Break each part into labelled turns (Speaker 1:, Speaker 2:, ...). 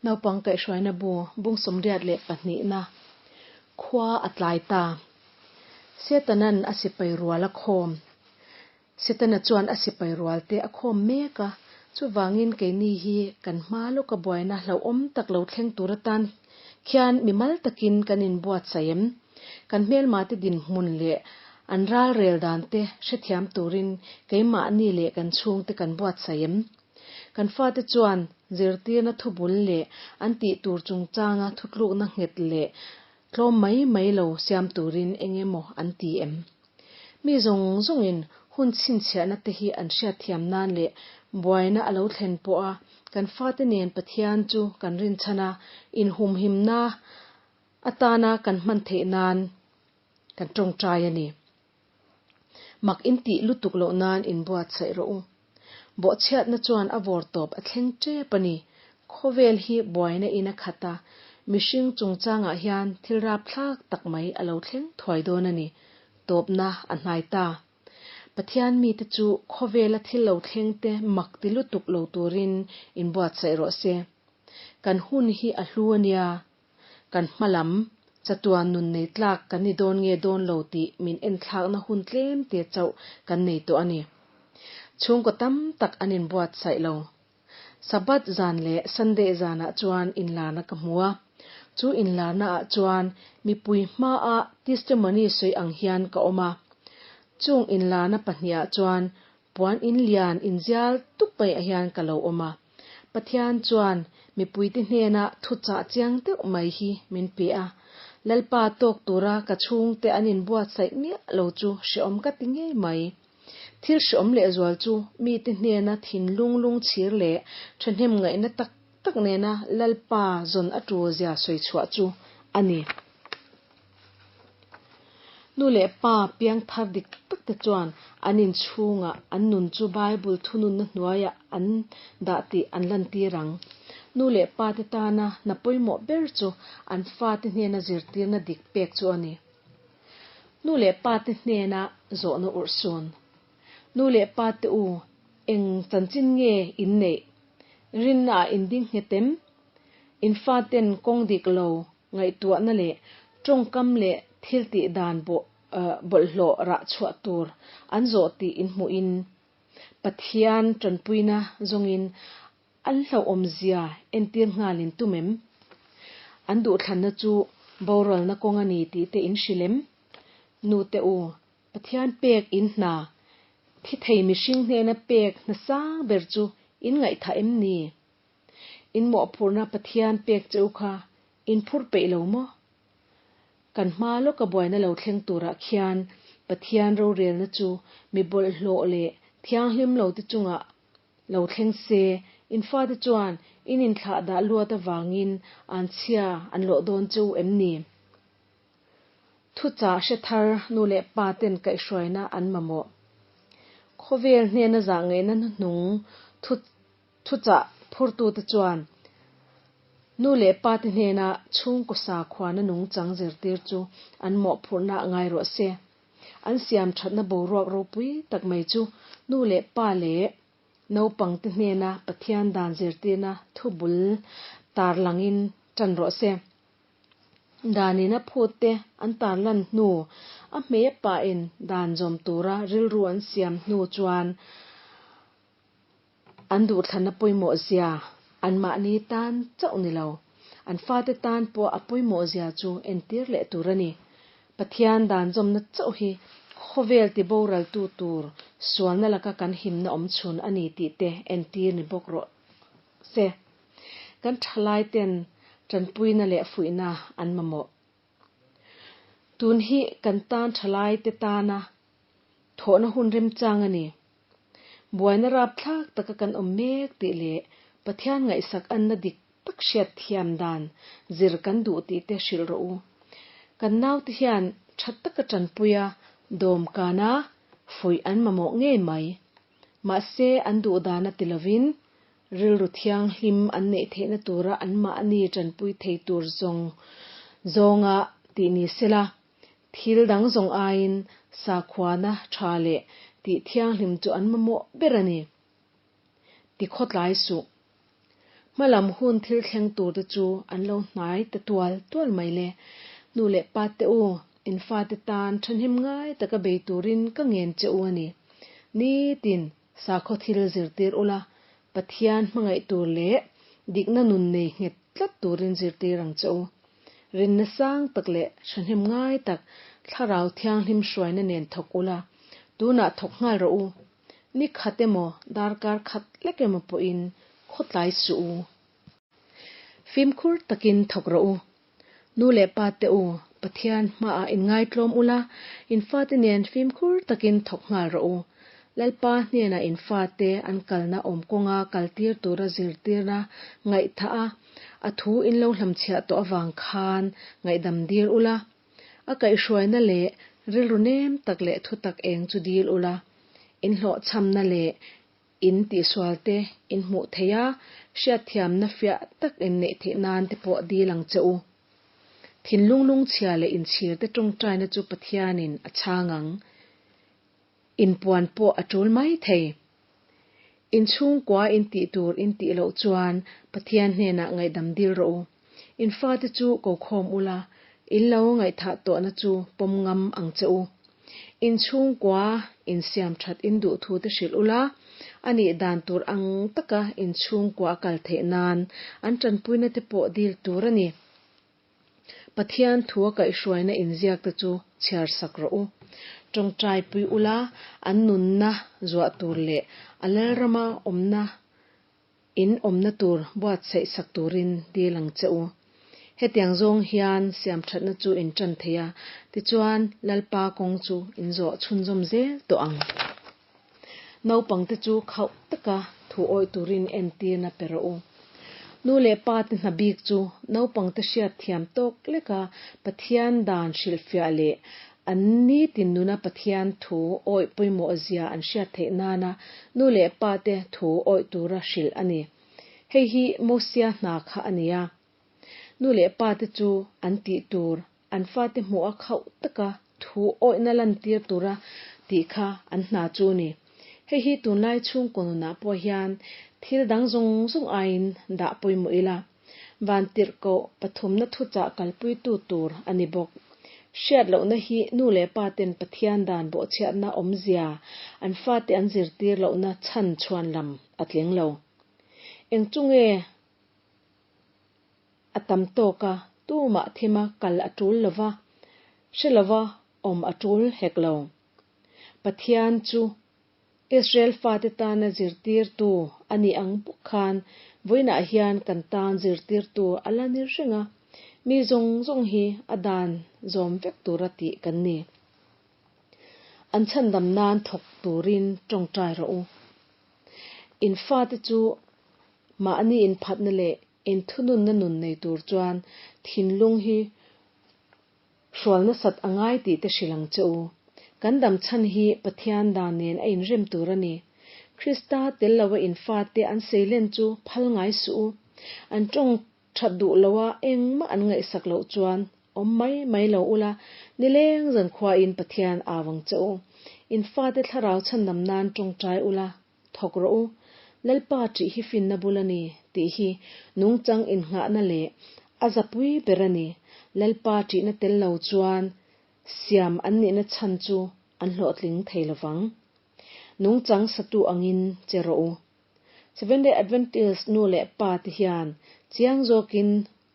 Speaker 1: Naupang kaihhruaina bu bung 82na khua a tlai ta. Setanan a sipai rual a khawm. Setana chuan a sipai rual te a khawm mek a, chuvangin keini hi kan hma lawka buaina hlauhawm tak lo thleng tur atan khian mimal takin kan inbuatsaih em? Kan hmelmate dinhmun leh an ralrel dan te hrethiam turin keimahni leh kan chhungte kan buatsaih em? Kan fate chuan zirtirna thubul leh an tih tur chungchanga thutlukna nghet leh tlawm mai mai lo siam turin eng emaw an ti em? Mi zawng zawngin hun chhinchhiahna te hi an hriatthiam nan leh buaina a lo thlen pawha kan fate nen Pathian chu kan rinchhan a, inhumhimna atana kan hman theih nan kan tawngtai a ni. Mak in tih lutuk loh nan inbuatsaih rawh u. Bawhchhiatna chuan a vawr tawp a thleng tep a ni. Khawvel hi buaina in a khat a, mihring chungchangah hian thil rapthlak tak mai a lo thleng thuai dawn a ni. Tawpna a hnai ta. Pathian mite chu khawvela thil lo thleng te mak ti lutuk lo turin inbuatsaih rawh se. Kan hun hi a hlu a nia. Kan hma lam, chatuan nun nei tlak kan ni dawn nge dawn lo tih min enthlakna hun tlem te chauh kan nei tawh a ni. Chhungkaw tam tak an inbuatsaih lo. Sabbath zan leh Sunday zanah chuan inlarna ka hmu a. Chu inlarna ah chuan mipui hmaah testimony sawi ang hian ka awm a. Chung inlarna pahnih ah chuan Puan in lian inzial tuk mai ah hian ka lo awm a. Pathian chuan mipuite hnena thuchah chiang deuh mai hi min pe a. Lalpa tawk tura ka chhungte an inbuatsaih miah lo chu hreawm ka ti ngei mai. Thil hreawm lehzual chu mite hnena thinlung lungchhir leh thahnem ngaihna tak tak nena Lalpa zawn a tul zia sawi chhuah chu a ni. Nu leh pa piang thar dik tak te chuan an inchhungah an nun chu Bible thununna hnuaiah an dah tih an lantir ang. Nu leh pa te tana hna pawimawh ber chu an fate hnena zirtirna dik pek chu a ni. Nu leh pa te hnena zawhna urhsun. Nu leh pa te u, eng chanchin nge in neih? Rinna ah in ding nghet em? In faten kawng dik lo Ngaihtuahna leh tawngkam leh thil tih dan bawlhhlawh rah chhuah tur an zawh tih inhmuhin Pathian tanpuina zawngin an hlauhawmzia entir nghalin tum em? An duhthlanna chu boralna kawng a ni tih te in hrilh em? Nute u, Pathian pek in hna, thi thei mihring hnena pek hna sang ber chu in ngaihthah em ni? In mawhphurhna Pathian pek che u kha in phur peih lo maw? Kan hma lawka buaina lo thleng turah khian Pathian rorelna chu mi bawlhhlawh leh thianghlim lo te chungah lo thleng se, in fate chuan in inthlah dah luat avangin an chhia an lawh dawn che u em ni? Thuchah hre thar nu leh pa ten kaihhruaina an mamawh. Khawvel hnena zah ngaihna hnuhnung thu Thuchah phurtute chuan nu leh pate hnena chhungkaw sakhuana nungchang zirtir chu an mawhphurhna a ngai rawh se. An siam thatna boruak ropui tak mai chu nu leh pa leh naupangte hnena Pathian dan zirtirna thubul tarlangin tan rawh se. Danin a phut te an tarlan hnu, a hmei a pain dan zawm tura rilru an siam hnu chuan An duhthlanna pawimawh zia anmahni tan chauh ni lo, an fate tan pawh a pawimawh zia chu entir leh tur a ni. Pathian dan zawmna chauh hi khawvel ti boraltu tur sualna laka kan himna awm chhun a ni tih te entir ni bawk rawh se. Kan thalai ten tanpuina leh fuihna an mamawh. Tun hi kan tan thalai te tana thawhna hun remchang a ni. Buaina rapthlak taka kan awm mek tih leh Pathian ngaihsak anna dik tak hriat thiam dan zir kan duh tih te hrilh rawh u. Kan naute hian tha taka tanpuia dawmkana fuih an mamawh ngei mai. Mahse an duh dana ti lovin rilru thianghlim an neih theihna tura anmahni tanpui thei tur zawng zawnga tih ni sela. Thil dang zawng aiin sakhuana tha leh tih thianghlim chu an mamawh ber a ni. Ti khawtlai suh. Hmalam hun thil thleng tur te chu an lo hnai ta tual tual mai le. Nu leh pa te u, in fate tan thahnem ngai taka bei turin ka ngen che u a ni. Nitin sakhaw thil zirtir ula, Pathian hmangaih tur leh dikna nun nei nghet tlat turin zirtir ang che u. Rinna sang tak leh thahnem ngai tak Thlarau Thianghlim hruaina nen thawk ula, tunah thawk nghal rawh u. Ni khat emaw darkar khat lek emaw pawhin khawtlai suh u. Fimkhur takin thawk rawh u. Nu leh pa te u, Pathian hmaah inngaitlawm ula, in fate nen fimkhur takin thawk nghal rawh u. Lalpa hnenah in fate an kalna awm kawnga kaltir tura zirtirna ngaihthah a, a thu in lo hlamchhiah tawh avang khan ngaihdam dil ula. A kaihhruaina leh rilru nem tak leh thutak eng chu dil ula, in hlawhchhamna leh in tihsualte in hmuh theih a, hriatthiamna fiah tak in neih theih nan te pawh dil ang che u. Thinlung lungchhia leh inchhirte tawngtaina chu Pathianin a chhang ang. Inpuan pawh a tul mai thei. In chhungkua in tih tur in tih loh chuan Pathian hnenah ngaihdam dil rawh u. In fate chu ko khawm ula, in lo ngaihthah tawhna chu pawm ngam ang che u. In chhungkua in siam that in duh thu te hrilh ula, a nih dan tur ang taka in chhungkua a kal theih nan an tanpuina te pawh dil tur a ni. Pathian thu a kaihhruaina inziak te chu chhiar sak rawh u. Tawngtai pui ula, an nunna zuah tur leh a Lalrama awmna in awmna tur buatsaih sak turin dil ang che u. Hetiang zawng hian siamthatna chu in tan thei a, tichuan Lalpa kawng chu in zawh chhunzawm zel tawh ang. Naupangte chu khauh taka thu awih turin entirna pe rawh u. Nu leh pa te hna bik chu naupangte hriat thiam tawk leka Pathian dan hrilhfiah leh an nitin nuna Pathian thu awih pawimawh zia an hriat theih nana nu leh pa te thu awih tura hrilh a ni. Hei hi Mosia hna kha a ni a. Nu leh pa te chu an tih tur an fate hmuh a khauh taka thu awihna lantir tura tih kha an hna chu a ni. Hei hi tunlai chhungkaw nunah pawh hian thil dang zawng zawng aiin dah pawimawh ila, vantirhkoh pathumna thuchah kalpuitu tur a ni bawk. Hriat lohna hi nu leh pa ten Pathian dan bawhchhiatna awmzia an fate an zirtir lohna chhan chhuan lam a tling lo. Eng chu nge A tam tawk a, tumah thima kal a tul lova, hre lova awm a tul hek lo. Pathian chu Israel fate tana zirtirtu a nih ang bawk khan vawiinah hian kan tan zirtirtu a la ni reng a, mi zawng zawng hi a dan zawm vek tura tih kan ni. An chhandam nan thawk turin tawngtai rawh u. In fate chu mahni inphatna leh Inthununna nun nei tur chuan thinlung hi hrual nasat a ngai tih te hrilh ang che u. Kan dam chhan hi Pathian dan nen a inrem tur a ni. Krista tel loa in fate an seilen chu phal ngai suh u. An tawng that duh loa engmah an ngaihsak loh chuan awm mai mai lo ula, nileng zankhuain Pathian au ang che u. In fate thlarau chhandam nan tawngtai ula. Thawk rawh u, Lalpa ṭih hi finna bul a ni, tih hi nungchang innghahna leh a zapui ber a ni. Lalpa ṭihna tel lo chuan siam an nihna chhan chu an hlawhtling thei lo vang. Nungchang satu angin che rawh u. Seventh-day Adventist nu leh pa te hian chiang zawkin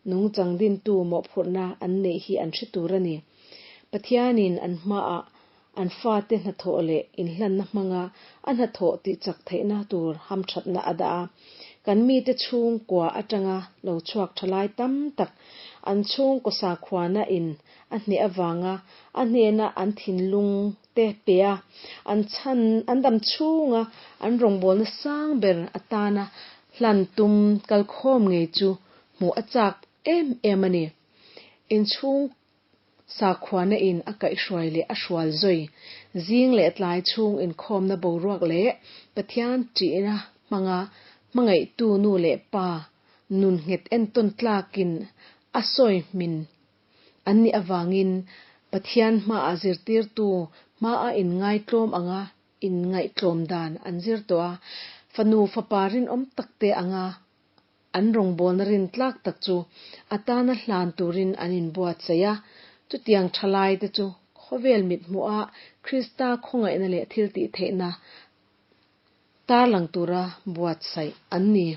Speaker 1: nungchang dintu mawhphurhna an neih hi an hre tur a ni. Pathianin an hmaah an fate hnathawh leh inhlanna hmanga a hnathawh tihchak theihna tur hamthatna a dah a. Kan mite chhungkua atanga lo chhuak tha lai tam tak an chhungkaw sakhuana in a hneh avanga a hnena an thinlung te pe a, an chhan an dam chhunga an rawngbawlna sang ber atana hlan tum kalkhawm ngei chu hmuh a chak em em a ni. Inchhung sakhuana in a kaihhruai leh a hrual zui, zing leh tlai chhung inkhawmna boruak leh Pathian ṭihna hmanga hmangaihtu nu leh pa nun nghet entawn tlakin a sawi hmin an nih avangin Pathian hmaah zirtirtu hmaa inngaitlawm anga inngaihtlawm dan an zir tawh a, fanu fapa rinawm takte anga. An rawngbawlna rintlak tak chu a tana hlan turin an inbuatsaih a. Chutiang thalaite chu khawvel mithmuha Krista khawngaihna leh thiltihtheihna tarlang tura buatsaih an ni.